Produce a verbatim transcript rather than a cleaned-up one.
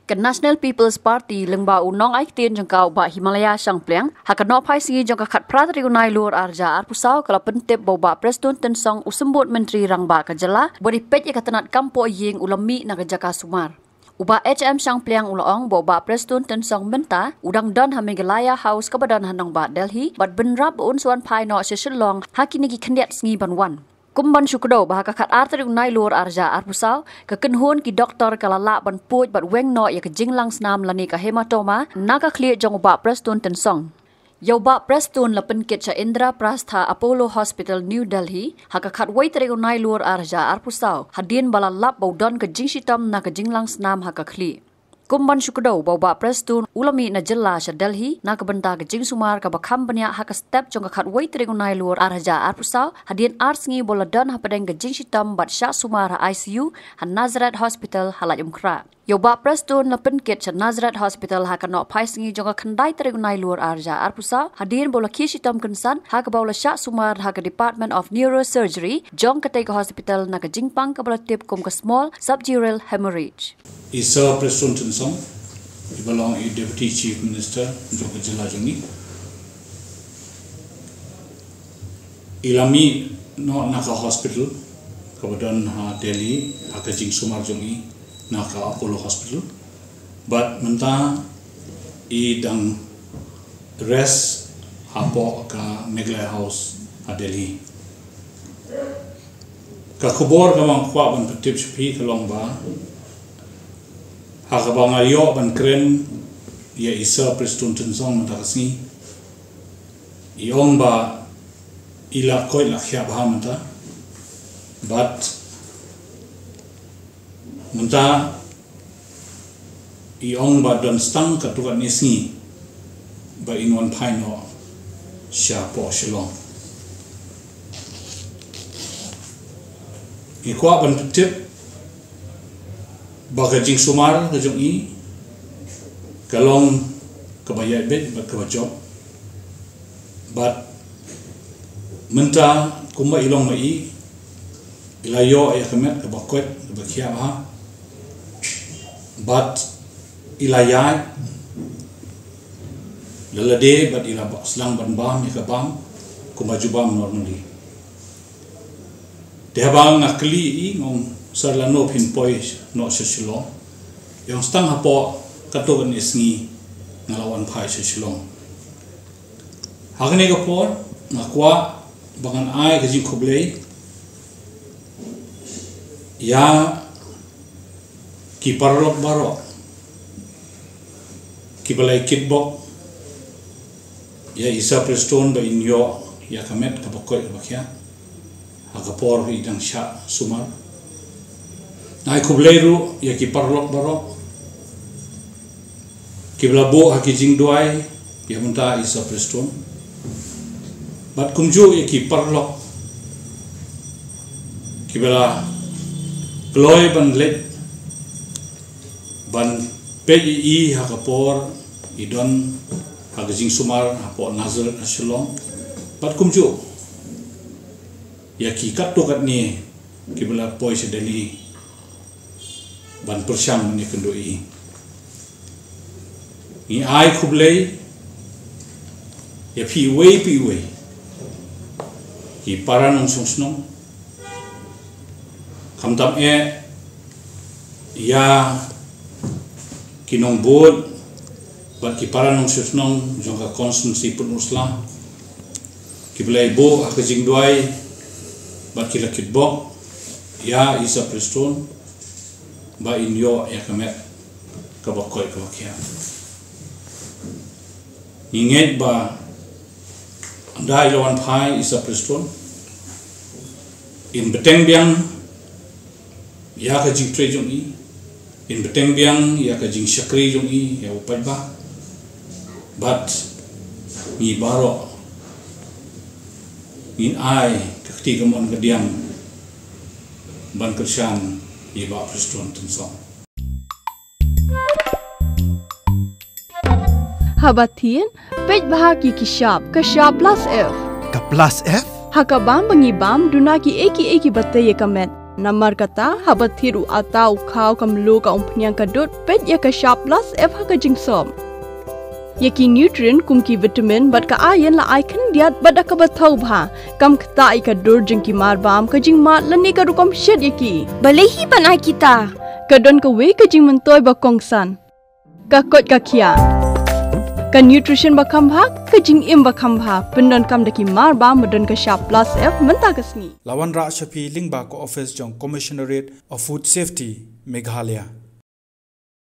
Ka National People's Party lyngba u nongai ktien jong ka u Bah Himalaya Shangpliang, ha ka nohphai sngi jong ka khatphra tarik u Nailur arhajar arphew saw, ka la pyntip ba u Bah Prestone Tynsong u symbud Myntri Rangbah ka jylla, ba dei peit ïa ka tnat kam poh ïing u la mih na ka jaka sumar. U Bah H M Shangpliang u la ong ba u Bah Prestone Tynsong mynta u dang don ha Meghalaya House kaba don ha nongbah Delhi, bad bynrap ba un sa wan phai noh sha Shillong ha kine ki khyndiat sngi ban wan. Kum ban shu kdew ba ha ka khatar tarik u Nailur arhajar arphew saw, ka kynhun ki doktor ka la lah ban pud bad weng noh ïa ka jinglang snam lane ka hematoma na ka khlieh jong u Bah Prestone Tynsong. Ïa u Bah Prestone la pynkit sha Indraprastha Apollo Hospital, New Delhi, ha ka khatwei tarik u Nailur arhajar arphew saw, hadien ba la lap ba u don ka jingshitom na ka jinglang snam ha ka khlieh. Kum ban shu kdew ba u Bah Prestone u la mih na jylla sha Delhi na ka bynta ka jingsumar kaba kham bniah ha ka step jong ka khatwei tarik u Nailur arhajar arphew saw, hadien ar sngi ba u la don hapdeng ka jingshitom bad shah sumar ha I C U ha Nazareth Hospital ha Laitumkhrah. Ïa u Bah Prestone la pynkit sha Nazareth Hospital ha ka nohphai sngi jong ka khyndai tarik u Nailur arhajar arphew saw, hadien ba u la khie shitom kynsan, ha kaba u la shah sumar ha ka Department of Neurosurgery jong katei ka hospital na ka jingpang kaba la tip kum ka small subdural hemorrhage. I Sir Prestone Tynsong, i ba long i Deputy Chief Minister jong ka jylla jong ngi, i la mih noh na ka hospital kaba don ha Delhi ha ka jingsumar jong i na ka Apollo Hospital. Bad mynta i dang rest hapoh ka Meghalaya House ha Delhi. Ka khubor kaba nga kwah ban pyntip sha phi ka long ba ha kaba nga ïoh ban kren ïa i Sir Prestone Tynsong mynta ka sngi, i ong ba i la koit la khiah bha mynta. Bad mynta i ong ba don tang katto katne sngi ba in wan phai noh shapoh Shillong. I kwah ban pyntip ba ka jingsumar ka jong i ka long kaba ïaid beit bad kaba jop. Bad mynta kumba i long ma i, i la ïoh ïa ka met kaba koit kaba khiah bha. Bad i la ïaid la lade bad i la ba-, sdang ban bam ïa ka bam kumba ju bam normally. Te haba nga kylli i, nga ong, "Sir, lano phin poi noh sha Shillong?" I ong, "Tang hapoh katto katne sngi nga la wan phai sha Shillong." Ha kane ka por nga kwah ba ngan ai ka jingkhublei ïa ki paralok baroh kiba la ïa kitbok ïa i Sir Prestone ba in ïoh ïa ka met kaba koit kaba khiah ha ka por i dang shah sumar. Nga ai khublei ruh ïa ki paralok baroh kiba la buh ha ki jingduwai ïa mynta i Sir Prestone. Bad kumjuh ïa ki paralok kiba la kloi ban leit ban peit ïa i ha ka por i don ha ka jingsumar hapoh Nazareth ha Shillong. Bad kumjuh ïa ki katto katne kiba la poi sha Delhi ban pyrshang ban ïakynduh ïa i. Ngi ai khublei ïa phi iwei pa iwei, ki para nongshong shnong, khamtam eh ïa ki nongbud bad ki para nongshong shnong jong ka constituency Pynursla, kiba la ïa buh ha ka jingduwai bad ki la kitbok ïa i Sir Prestone ba in ïoh ïa ka met kaba koit kaba khiah. Ngi ngeit ba ynda i la wan phai i Sir Prestone, in bteng biang ïa ka jingtrei jong i, in bteng biang ïa ka jingshakri jong i ïa u paidbah. Bad ngi baroh ngin ai ka kti kamon kadiang ban kyrshan ïa i Bah Prestone Tynsong. Haba thied, peit bha ki ki shap, ka shap plus F. Ka plus F? Ha ka bam ba ngi bam, duna kiei kiei kiba tei ïa ka met. Namar kata, haba thied u atta, u khaw, ka mluh, ka umphniang, ka dud, peit ïa ka shap plus F ha ka jingsop. Ïa ki nutrient kum ki vitamin bad ka iron la ai khyndiat bad da kaba thaw bha. Kam ktah ïa ka dur jong ki marbam, ka jingmad lane ka rukom shet ïa ki. Balei hi ban ai kita? Ka don kawei ka jingmyntoi ba kongsan. Ka koit ka khiah. Ka nutrition ba kham bha, ka jingim ba kham bha. Pyndonkam da ki marbam ba don ka shap plus F mynta ka sngi. La wanrah sha phi lyngba ka office jong Commissionerate of Food Safety, Meghalaya.